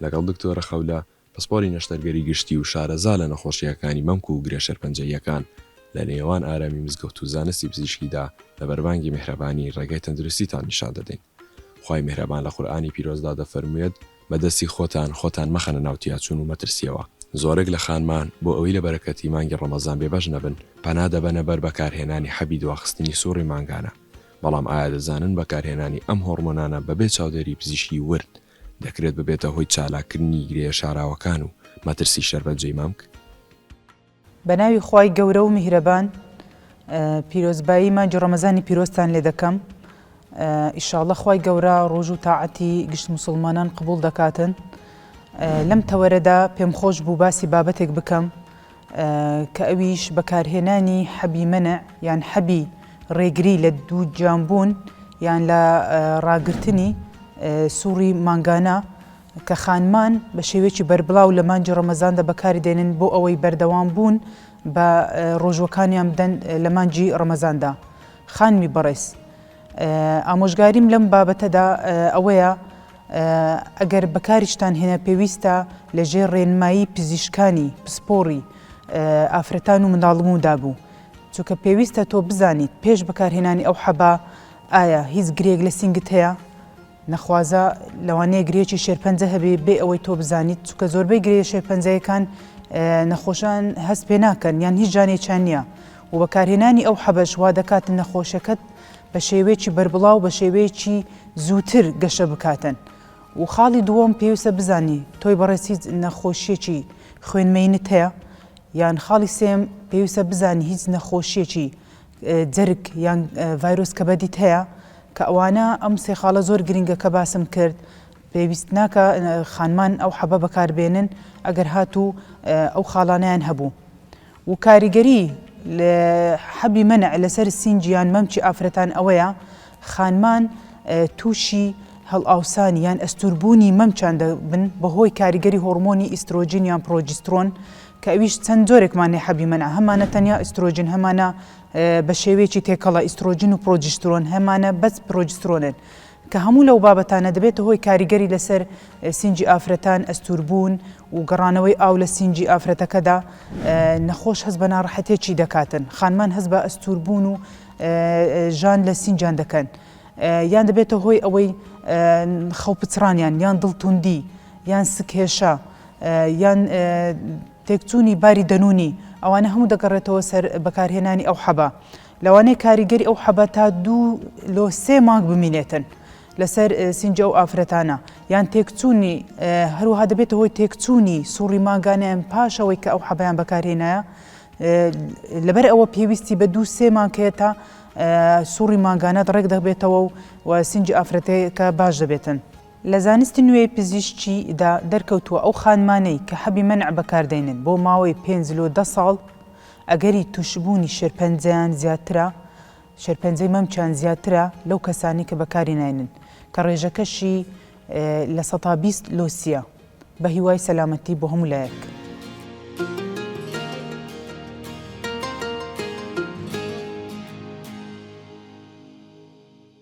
لەگەڵ دکتۆرە خەولە، پسپۆری نەشتەرگەری گشتی و شارەزا لە نەخۆشییەکانی مەمک و گرێ شێرپەنجەییەکان، لە نێوان ئارامی مزگەوت و زانستی پزیشکیدا لە بەربانگی میهرەبانی ڕێگای تەندروستیتان نیشان دەدەین. خوای میهرەبان لە قورئانی پیرۆزدا دەفەرموێت، بە دەستی خۆتان خۆتان مەخەنە ناو تیاچوون و مەترسییەوە. زۆرێک لە خانمان بۆ ئەوەی لە بەرەکەتی مانگی ڕەمەزان بێبەش نەبن، پەنا دەبەنە بەر بەکارهێنانی حەبی دواخستنی سوڕی مانگانە، بەڵام ئایا دەزانن بەکارهێنانی ئەم هۆڕمۆنانە بەبێ چاودێری پزیشکی ورد دەکرێت ببێتە هۆی چالاککردنی گرێیە شاراوەکان و مەترسی شەربەنجەی مەمک؟ بەناوی خوای گەورە و میهرەبان پیرۆزبایی مانگی ڕەمەزانی پیرۆزتان لێ دەکەم ئیشاڵە خوای گەورە ڕۆژ و تاعەتی گشت موسڵمانان قبوڵ دەکاتن لەم تەوەرەدا پێم خۆش بوو باسی بابەتێک بکەم کە ئەویش بەکارهێنانی حەبی مەنع یان حەبی ڕێگری لە دووگیان بوون یان لە ڕاگرتنی سوڕی مانگانە کە خانمان بە شێوەیەکی بەربڵاو لە مانگی ڕەمەزاندا بەکاری دێنن بۆ ئەوەی بەردەوام بوون بە ڕۆژوەکانیان بدەن لە مانگی ڕەمەزاندا. خانمی بەڕێز ئامۆژگاریم لەم بابەتەدا ئەوەیە ئەگەر بەکاریشتان هێنا پێویستە لە ژێر ڕێنمایی پزیشکانی پسپۆڕی ئافرەتان و منداڵبووندا بوو چونکە پێویستە تۆ بزانیت پێش بەکارهێنانی ئەو حەبە ئایا هیچ گرێک لە سینگت هەیە نەخوازە لەوانەیە گرێیەکی شێرپەنجە هەبێ بێ ئەوەی تۆ بزانیت چونکە زۆربەی گرێ شێرپەنجەیەکان نەخۆشان هەست پێ ناکەن یان هیچ ژانێکیان نییە و بەکارهێنانی ئەو حەبەش وا دەکات نەخۆشەکەت بە شێوەیەکی بەربڵاو بە شێوەیەکی زووتر گەشە بکاتن و خاڵی دووەم پێویستە بزانی تۆی بەڕێز هیچ نەخۆشیەکی خوێنمەینت هەیە یان خاڵی سێم پێویستە بزانی هیچ نەخۆشیەکی جەرگ یان ڤایرۆس کەبەدیت هەیە کە ئەوانە ئەم سێ خاڵە زۆر گرنگە کە باسم کرد پێویست ناکە خانمان ئەو حەبە بەکاربێنن ئەگەر هاتوو ئەو خاڵانیان هەبوو و کاریگەری حەبی مەنع لەسەر سینج یان مەمکی ئافرەتان ئەوەیە خانمان تووشی هەڵئاوسانی یان ئەستوربوونی مەمچان دەبن بەهۆی کاریگەری هۆرمۆنی ئیسترۆجین یان پرۆجیسترۆن کە ئەویش چەند جۆرێکمان هەیە حەبی مەنع هەمانە تەنیا ئیسترۆجین هەمانە بە شێوەیەکی تێکەڵە ئیسترۆجین و پرۆجیسترۆن هەمانە بەس پرۆجسترۆنن کە هەموو لەو بابەتانە دەبێتە هۆی کاریگەری لەسەر سینجی ئافرەتان ئەستوربوون و گەڕانەوەی ئاو لە سینجی ئافرەتەکەدا نەخۆش هەست بە ناڕەحەتێکی دەکاتن خانمان هەست بە ئەستوربوون و ژان لە سینجان دەکەن یان دەبێتە هۆی ئەوەی خەوپچڕانیان یان دڵتوندی یان سکهێشە یان تێکچوونی باری دەروونی، ئەوانە هەموو دەگەڕێتەوە سەر بەکارهێنانی ئەو حەبە. لەوانەیە کاریگەری ئەو حەبە تا دوو لۆ سێ مانگ بمینێتن لەسەر سینگی ئەو ئافرەتانە، یان تێکچوونی هەروەها دەبێتە هۆی تێکچوونی سوڕی مانگانەیان پاش ئەوەی کە ئەو حەبەیان بەکارهێنایە، لەبەر ئەوە پێویستی بە دوو سێ مانگ هەیە تا سوڕی مانگانەت ڕێک دەبێتەوە و سینگی ئافرەتەکە باش دەبێتن. لە زانستی نوێی پزیشکی دا دەرکەوتووە ئەو خانمانەی کە حەبی مەنع بەکاردێنن بۆ ماوەی پێنج لۆ دە ساڵ ئەگەری تووشبوونی شێرپەنجەیان زیاترە شێرپەنجەی مەمکیان زیاترە لەو کەسانەی کە بەکاری ناینن کە ڕێژەکەشی 20% لۆ سیە بە هیوای سەلامەتی بۆ هەموو لایەک.